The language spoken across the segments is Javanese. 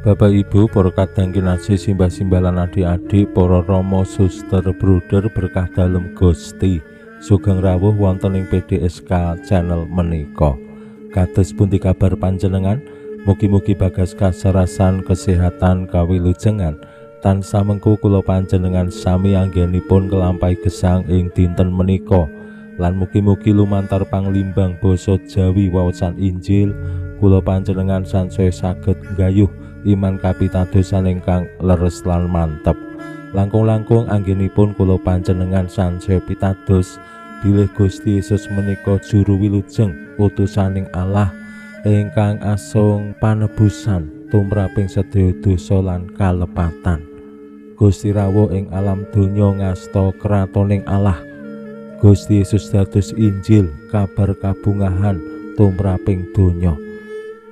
Bapak Ibu, para kadang kinasih, simbah-simbah lan adik-adik, para rama, suster, bruder berkah dalem Gusti. Sugeng rawuh wonten ing PDSK channel menika. Kados pundi kabar panjenengan? Mugi-mugi bagas kasarasan, kesehatan, kawilujengan. Tansah mengku kula panjenengan sami anggenipun kelampahi gesang ing dinten menika. Lan mugi-mugi lumantar panglimbang basa Jawi wawasan Injil kula panjenengan sansaya saged nggayuh iman kapitadosan ingkang leres lan mantep. Langkung-langkung anggenipun kula panjenengan sansaya pitados bilih Gusti Yesus menika juru wilujeng utusaning Allah ingkang asung panebusan tumraping sedaya dosa lan kalepatan. Gusti rawuh ing alam donya ngasta kratoning Allah. Gusti Yesus dados Injil kabar kabungahan tumraping donya.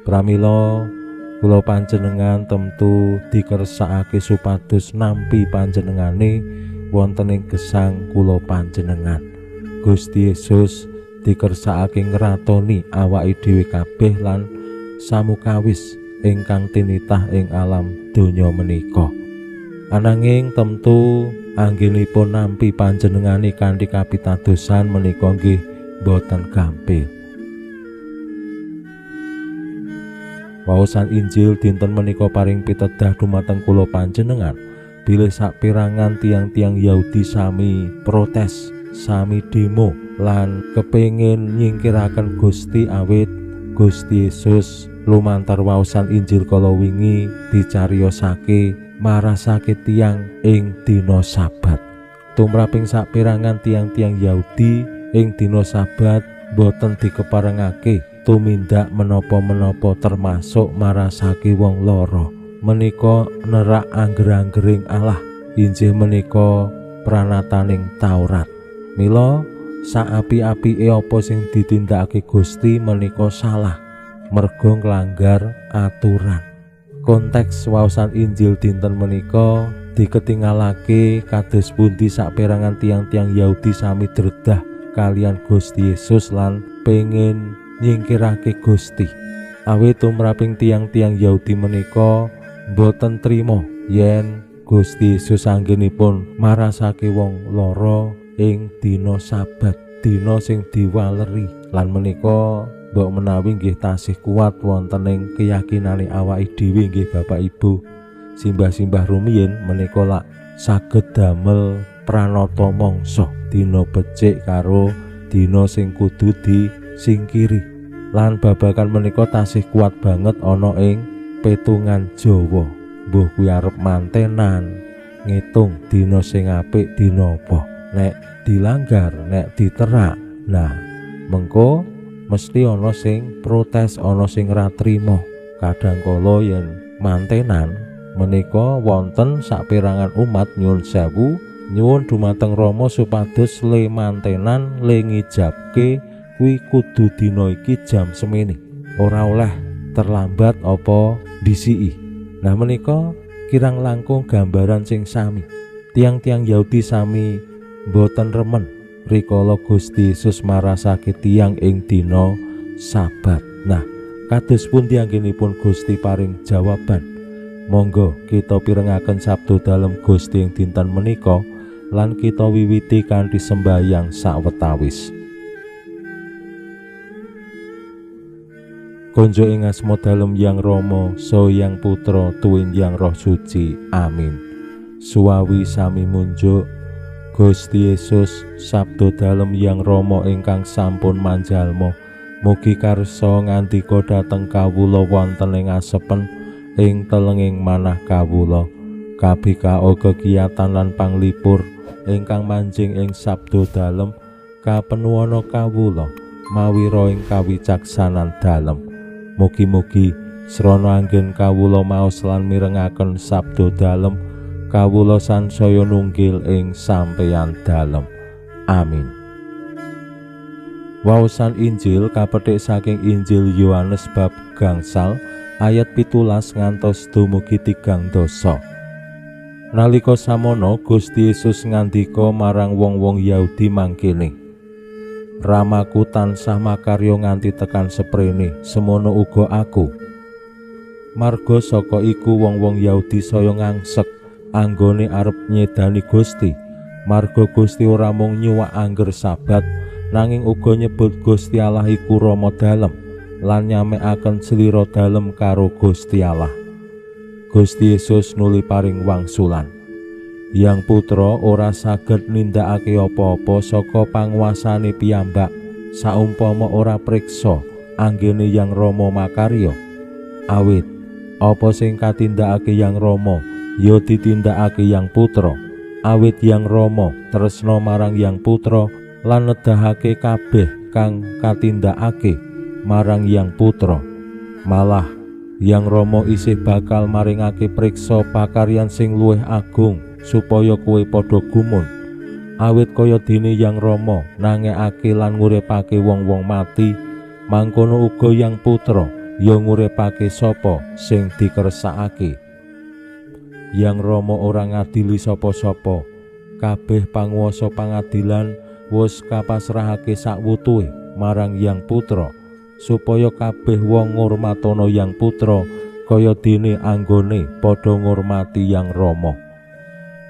Pramila kula panjenengan temtu dikersakake supados nampi panjenengane wonten ing gesang kula panjenengan. Gusti Yesus dikersakake ngratoni awake dhewe kabeh lan samukawis ingkang tinitah ing alam donya menika. Ananging temtu anggenipun nampi panjenengane kanthi kapitadosan menika nggih boten gampil. Waosan Injil dinten menika paring pitedah dumateng kula panjenengan bilih saperangan tiang-tiang Yahudi sami protes, sami demo lan kepengin nyingkiraken Gusti awit Gusti Yesus lumantar waosan Injil kala wingi dicariyosake marasake tiang ing dina Sabat. Tumraping saperangan tiang-tiang Yahudi ing dina Sabat boten dikeparengake tumindak menapa-menapa termasuk marasake wong lara. Menika nerak angger-anggering Allah, injih menika pranataning Taurat. Mila saapi-apike apa sing ditindakake Gusti menika salah merga nglanggar aturan. Konteks waosan Injil dinten menika diketingalake kados pundi saperangan tiang-tiang Yahudi sami dredah kalian Gusti Yesus lan pengin nyingkirake Gusti. Awit tumraping tiang-tiang Yahudi menika boten trima yen Gusti Yesus anggenipun marasake wong lara ing dina Sabat, dina sing diwaleri. Lan menika mbok menawi nggih tasih kuat wonten ing keyakinane awake dhewe nggih Bapak Ibu. Simbah-simbah rumiyin menika lak saged damel pranata mangsa dina becik karo dina sing kudu disingkiri. Lan babagan menika tasih kuat banget ana ing petungan Jawa. Mbuh kuwi arep mantenan ngitung dina sing apik dina apa. Nek dilanggar, nek diterak, nah mengko mesti ana sing protes, ana sing ra trima. Kadang kala yen mantenan menika wonten saperangan umat nyuwun sewu, nyuwun dumateng Rama supados le mantenan le ngijabke kuwi kudu dina iki jam semene, ora oleh terlambat apa disiki. Nah menika kirang langkung gambaran sing sami. Tiang-tiang Yahudi sami boten remen rikala Gusti Yesus marasake tiang ing dina Sabat. Nah, kados pundi anggenipun Gusti paring jawaban? Monggo kita pirengaken sabda dalem Gusti ing dinten menika lan kita wiwiti kanthi sembahyang sawetawis. Konjo ing asma dalem Yang Rama, saha Yang Putra, tuwin Yang Roh Suci. Amin. Suwawi sami munjuk Gusti Yesus sabda dalem Yang Rama ingkang sampun manjalma. Mugi karsa ngandika dhateng kawula wonten ing asepen ing telenging manah kawula. Kabikao kegiatan lan panglipur ingkang manjing ing sabda dalem kapenuwana kawula mawira ing kawicaksanan dalem. Mugi-mugi srana anggen kawula maos lan mirengaken sabda dalem Kawula sansaya nunggil ing sampeyan dalem. Amin. Waosan Injil kapetik saking Injil Yohanes bab 5 ayat 17 ngantos dumugi 30. Nalika samono Gusti Yesus ngandika marang wong-wong Yahudi mangkene, Ramaku tansah makarya nganti tekan seprene, semono uga aku. Marga saka iku wong-wong Yahudi saya ngangsek anggone arep nyedani Gusti. Marga Gusti ora mung nyuwak angger Sabat, nanging uga nyebut Gusti Allah iku Rama dalem lan nyamekaken slira dalem karo Gusti Allah. Gusti Yesus nuli paring wangsulan, Yang Putra ora saged nindakake apa-apa saka panguasane piyambak saumpama ora priksa anggene Yang Rama makarya. Awit apa sing katindakake Yang Rama ya ditindakake Yang Putra. Awit Yang Rama tresna marang Yang Putra lan nedahake kabeh kang katindakake marang Yang Putra. Malah Yang Rama isih bakal maringake priksa pakaryan sing luwih agung supaya kowe padha gumun. Awit kaya dene Yang Rama nangekake lan nguripake wong-wong mati, mangkono uga Yang Putra ya nguripake sapa sing dikersakake. Yang Rama ora ngadili sapa-sapa, kabeh panguwasa pangadilan wis kapasrahake sakwutuhe marang Yang Putra, supaya kabeh wong ngurmatono Yang Putra kaya dene anggone padha ngurmati Yang Rama.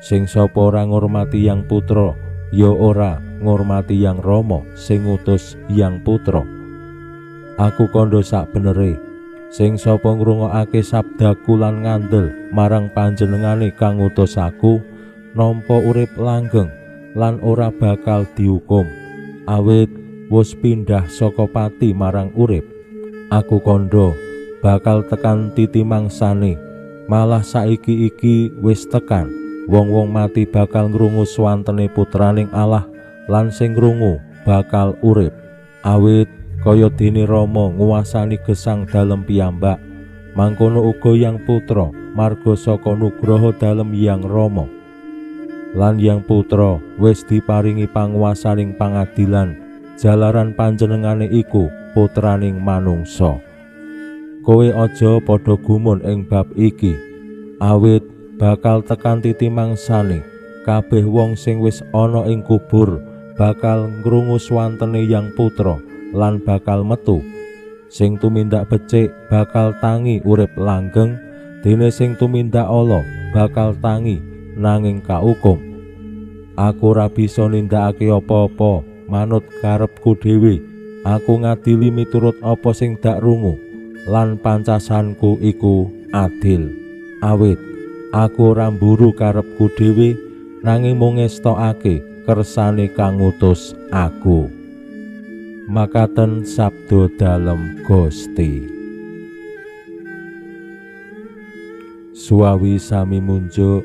Sing sapa ora ngurmati Yang Putra ya ora ngurmati Yang Rama sing ngutus Yang Putra. Aku kandha sak benere, sing sapa ngrungokake sabdaku lan ngandel marang panjenengane kang ngutus aku, nampa urip langgeng lan ora bakal dihukum, awit wis pindah saka pati marang urip. Aku kandha bakal tekan titi mangsane, malah saiki iki wis tekan. Wong-wong mati bakal ngrungu swantene putraning Allah lan sing ngrungu bakal urip. Awit kaya dene Rama nguwasani gesang dalem piyambak, mangkono uga Yang Putra marga saka nugraha dalem Yang Rama. Lan Yang Putra wis diparingi panguwasaning pangadilan jalaran panjenengane iku putraning manungsa. Kowe aja padha gumun ing bab iki, awit bakal tekan titi mangsane kabeh wong sing wis ana ing kubur bakal ngrungu swantene Yang Putra lan bakal metu. Sing tumindak becik bakal tangi urip langgeng, dene sing tumindak ala bakal tangi nanging kaukum. Aku ora bisa nindakake apa-apa manut karepku dhewe. Aku ngadili miturut apa sing dak rungu, lan pancasanku iku adil. Awit aku ora mburu karepku dhewe, nanging mung ngestokake kersane kang ngutus aku. Makaten sabda dalem Gusti. Suwawi sami munjuk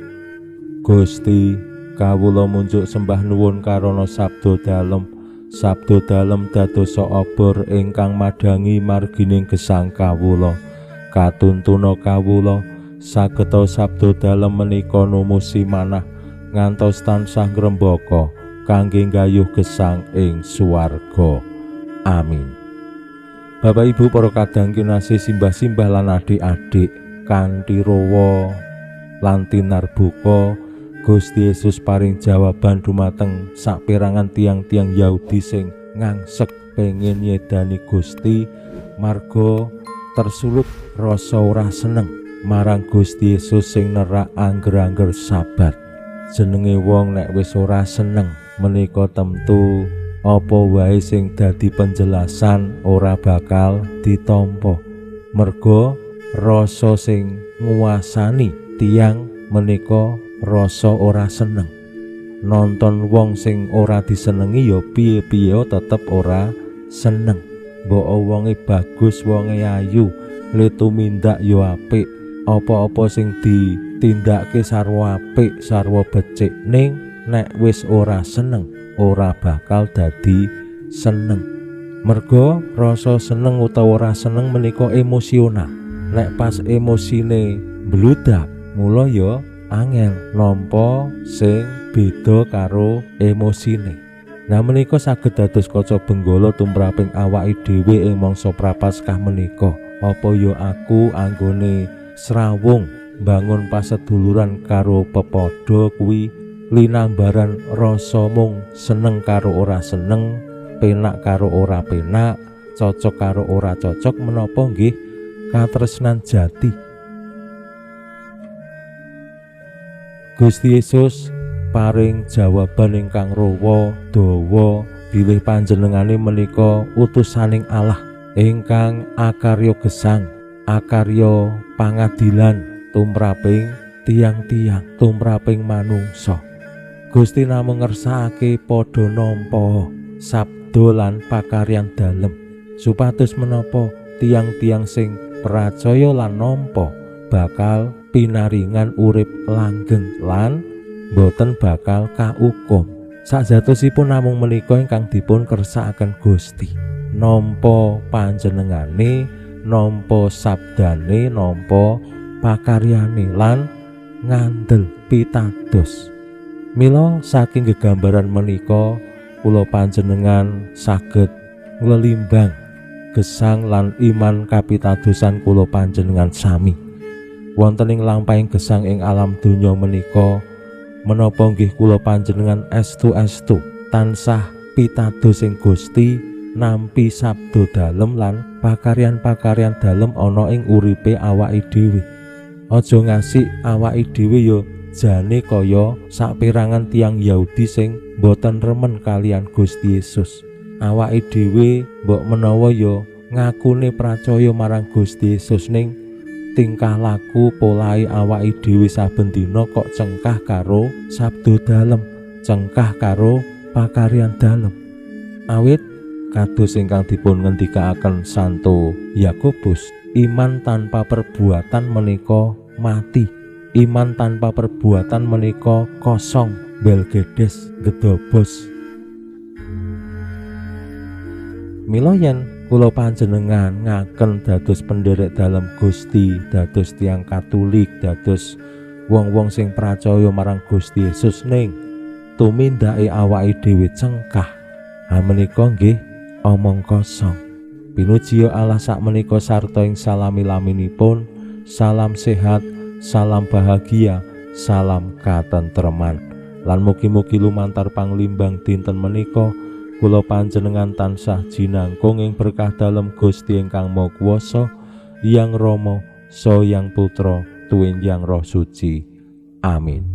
Gusti, kawula munjuk sembah nuwun karana sabda dalem. Sabda dalem dadosa obor ingkang madhangi margining gesang kawula. Katuntuna kawula sageta sabda dalem menika numusi manah ngantos tansah ngrembaka kangge nggayuh gesang ing swarga. Amin. Bapak Ibu para kadang kinasih, simbah-simbah lan adik-adik, kanthi rowa lan tinarbuka Gusti Yesus paring jawaban dumateng saperangan tiang-tiang Yahudi sing ngangsek pengen nyedani Gusti marga tersulut rasa ora seneng marang Gusti Yesus sing nerak angger-angger Sabat. Jenenge wong nek wis ora seneng menika temtu apa wae sing dadi penjelasan ora bakal ditampa. Merga rasa sing nguasani tiyang menika rasa ora seneng. Nonton wong sing ora disenengi ya piye-piye tetep ora seneng. Mbok wonge bagus, wonge ayu, le tumindak ya apik, apa-apa sing ditindakake sarwa apik, sarwa becik, ning nek wis ora seneng ora bakal dadi seneng. Merga rasa seneng utawa ora seneng menika emosional. Nek pas emosine mbludak, mula ya angel nampa sing beda karo emosine. Nah menika saged dados kaca benggala tumraping awake dhewe ing mangsa Prapaskah menika. Apa ya aku anggone srawung bangun paseduluran karo pepadha kuwi linambaran rasa mung seneng karo ora seneng, penak karo ora penak, cocok karo ora cocok, menapa nggih katresnan jati. Gusti Yesus paring jawaban ingkang rawa dawa bilih panjenengane menika utusaning Allah ingkang akarya gesang, akarya pangadilan tumraping tiang-tiang, tumraping manungsa. Gusti namung ngersakake padha nampa sabda lan pakaryan dalem, supados menapa tiang-tiang sing pracaya lan nampa bakal pinaringan urip langgeng lan boten bakal kaukum. Sajatosipun namung menika ingkang dipun kersakaken Gusti. Nampa panjenengane, nampa sabdane, nampa pakaryane lan ngandel pitados. Mila saking gegambaran menika kula panjenengan saged nglelimbang gesang lan iman kapitadosan kula panjenengan sami. Wonten ing lampahing gesang ing alam donya menika, menapa nggih kula panjenengan estu-estu tansah pitados ing Gusti, nampi sabda dalem lan pakaryan-pakaryan dalem ana ing uripe awake dhewe. Aja ngasih awake dhewe ya jane kaya saperangan tiang Yahudi sing boten remen kalian Gusti Yesus. Awake dhewe mbok menawa ya ngakune pracaya marang Gusti Yesus, ning tingkah laku polahe awake dhewe saben dina kok cengkah karo sabda dalem, cengkah karo pakaryan dalem. Awit kados ingkang dipun ngendikaaken Santo Yakobus, iman tanpa perbuatan menika mati. Iman tanpa perbuatan menika kosong, belgedes, gedobos. Mila yen kula panjenengan ngaken dados penderek dalem Gusti, dados tiyang Katolik, dados wong-wong sing pracaya marang Gusti Yesus, ning tumindake awake dhewe cengkah, ha menika nggih omong kosong. Pinuji Allah sakmenika sarta ing salami-laminipun, salam sehat, salam bahagia, salam katentreman. Lan mugi-mugi lumantar panglimbang dinten menika kula panjenengan tansah jinangkung ing berkah dalem Gusti ingkang Maha Kuwasa, Hyang Rama, Saha Hyang Putra, tuwin Hyang Roh Suci. Amin.